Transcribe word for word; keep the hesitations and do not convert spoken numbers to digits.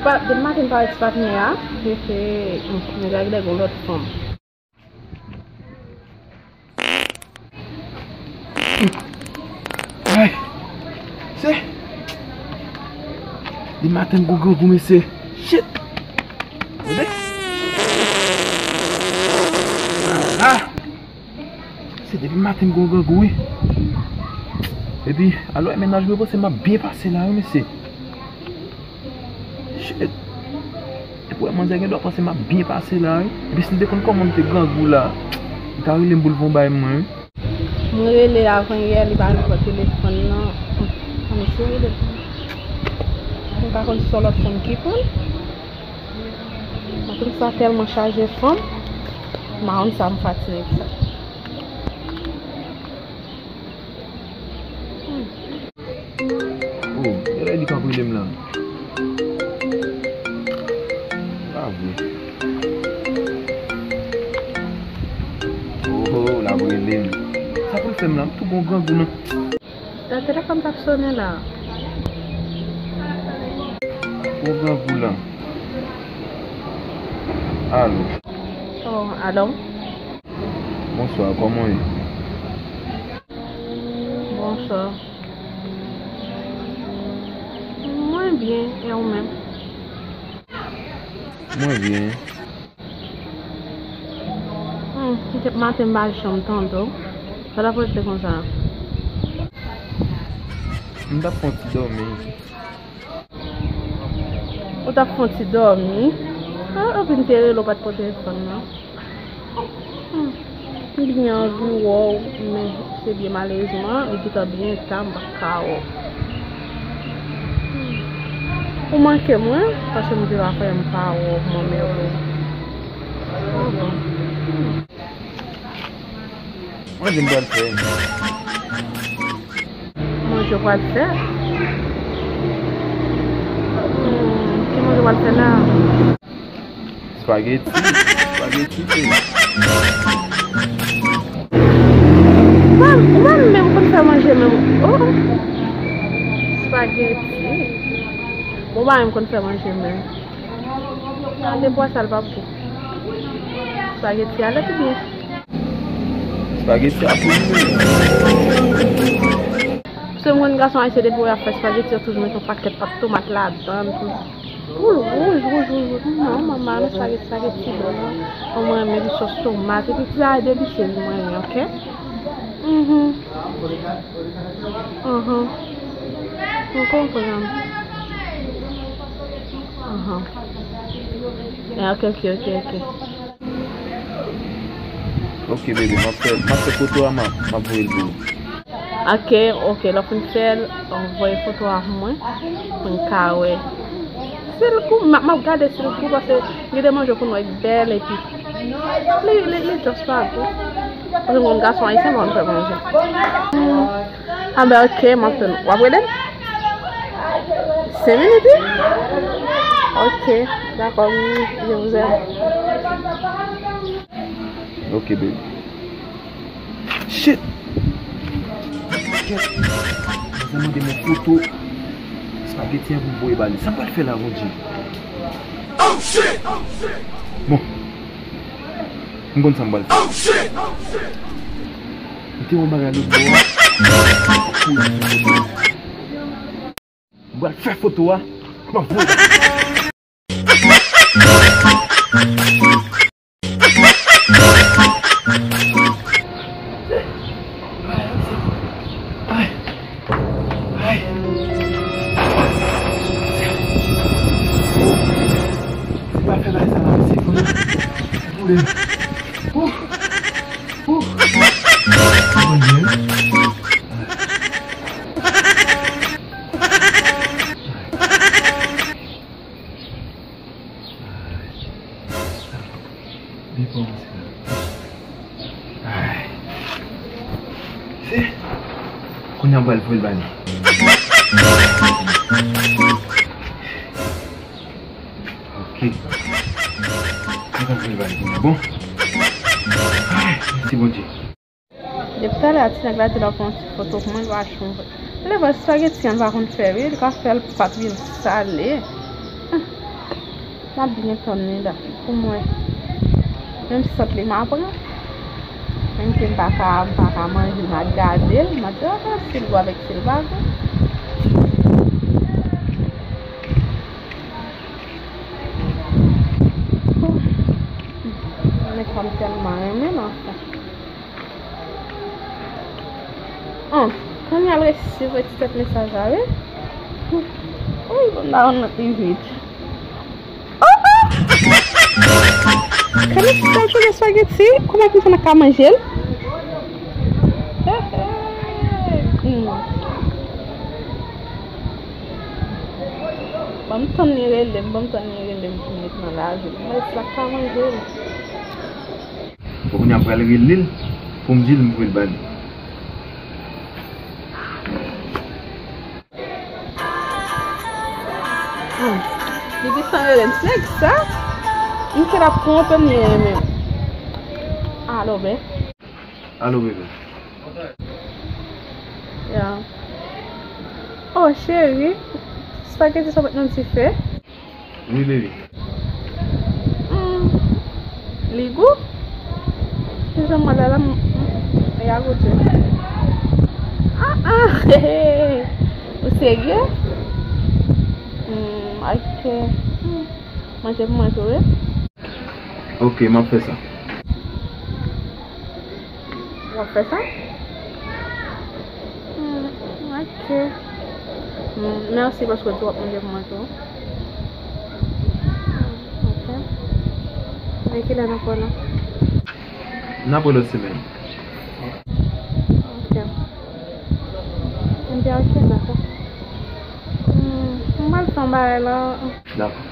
Pa, depi maten m pa wè ti patnè a, se, se, m, m gade gon lòt fanm. Ay, se, depi maten m gon grangou, mesye. Shit. Tande? Ah! Se depi maten m gon grangou, wi. Epi, alò, mennaj mwen panse m ap byen pase la, wi, mesye. Shit. Epi, wè, manzè gen dwa panse m ap byen pase la, wi. Epi, si l te konn kòman m te grangou la, li ta rele m pou l fè yon bagay mwen, wi. Mwen rele avanyè, li pa repon telefòn nan. Ann eseye rele l. Mwen pa konn si se yon lòt fanm ki pran l. Maten sa tèlman chaje fanm, m pa konn sa m fatige sa. Hmm. Oh, genlè li k ap rele m la. Pa vre. Oh, oh, l ap rele m. Sa pou l fè m la, m tou gon grangou nan. Nan telefòn k ap sonnen la. Gon grangou la. Alo. Oh, alo. Bonswa, kòman w ye? Bonswa. Mwen byen, e ou menm? Mwen byen. Hmm, kite maten m pa janm tande w. Sa w t ap rete konsa? M t ap fè yon ti dòmi. Ou t ap fè yon ti dòmi? Ah, epi m te rele w pa t pran telefòn nan. Hmm. M byen anvi wè w, men se byen malerezman, li gentan byen ta, m pa ka wè w. Hmm. Ou manke m, wi, paske m te pa fè m pa wè w, mwen menm. Ah bon. Hmm. Manje m pral fè. Manje w pral fè? Hmm, ki manje w pral fè la? Spageti. Spageti, se. Ou pa, ou pa menm konn fè manje menm. Oh, oh. Spageti. Bon, ou pa menm konn fè manje menm. Gade bwa sa, l p ap gou. Spageti a lèt ou byen? Spageti a pou li. Paske m konn gason ayisyen depi w ap fè spageti, yo toujou met yon pakèt pap tomat ladan l, pou, pou l wouj, wouj, wouj, wouj. Non, manman, nan spageti, spageti blan. Mwen renmen sòs tomat, epi ti bagay delisye mwen renmen, oke? Mhm. Ahan. Mwen konprann. Ahan. Eh, ok, ok, ok, ok. Ok, bebe, m ap fè, m ap fè foto a, m ap, m ap voye l pou ou. Ok, ok, lè w fin fè l, voye foto a pou mwen, pou m ka wè. Si l gou, m ap, m ap gade si l gou, paske gen de manje ou konn wè bèl, epi li, li, li just pa gou. Paske m konn gason ayisyen pa konn fè manje. Ah ben, ok, m ap tann ou. W ap rele m? Senk minit, wi? Ok, dakò, mi, je vous aime. Ok, baby. Shit! Kèt. Mwen mande mwen foto spageti an pou m voye ba li. Sa m pral fè la, Bondye? Bon. M konn sa m pral fè. M te yon bagay lòt bò a. M pral fè foto a. M ap voye. Ay. Ay. Se pa fè bagay sa la, mesye. Pou mwen. Ouh. Ouh. Mwen byen. Depi w se la. Ay. Se. Kounye a m pral voye l ba li. Ok. Mwen pral voye l ba li kounye a. Bon. Ay, mèsi Bondye. Depi talè a, ti nèg la di l ap fè yon ti foto pou mwen, li pa janm fè. Lè vre, spageti an pa konn fè, wi, li ka fè l pa t vin sale. M ap byen tann li la pou m wè. Menm si sant li m ap pran. Menm ke m pa ka, m pa ka manje, m ap gade l, m ap di, "Ah, si l gou avèk si l pa gou." Men fanm tèlman renmen nan sa. An, Tanya al resevwa ti tèt mesaj la, wi. Wi, bon, la, on nan pi vit. Oh, oh! Kòman ti tèt espageti? Kòman ti tèt ka manje l? He, he. Hmm. Ban m tann li rele m, ban m tann li rele m pou m met nan lajou. Mwen sa ka manje l. Bon, kounye a m pral rele l pou m di l m voye l ba li. Hmm. Li gentan rele m. Se nèg sa? M te ap twonpe m li renmen m. Alo, bè. Alo, bebe. Ya. Oh, cheri. Spageti sa w met nan dife? Wi, bebe. Hmm. Li gou? Ki jan mwen la, la, m, m, e a goute. Ah, ah, he, he. Ou serye? Hmm, ok. Hmm. Manje pou mwen tou, wi. Ok, m ap fè sa. W ap fè sa? Hmm, ok. Hmm, mèsi paske w di w ap manje pou mwen tou. Ok. E kilè n ap wè la? N ap wè lòt semèn. Ok. Ebyen, ok, dakò. Hmm, m pral fè yon bagay la. Dakò.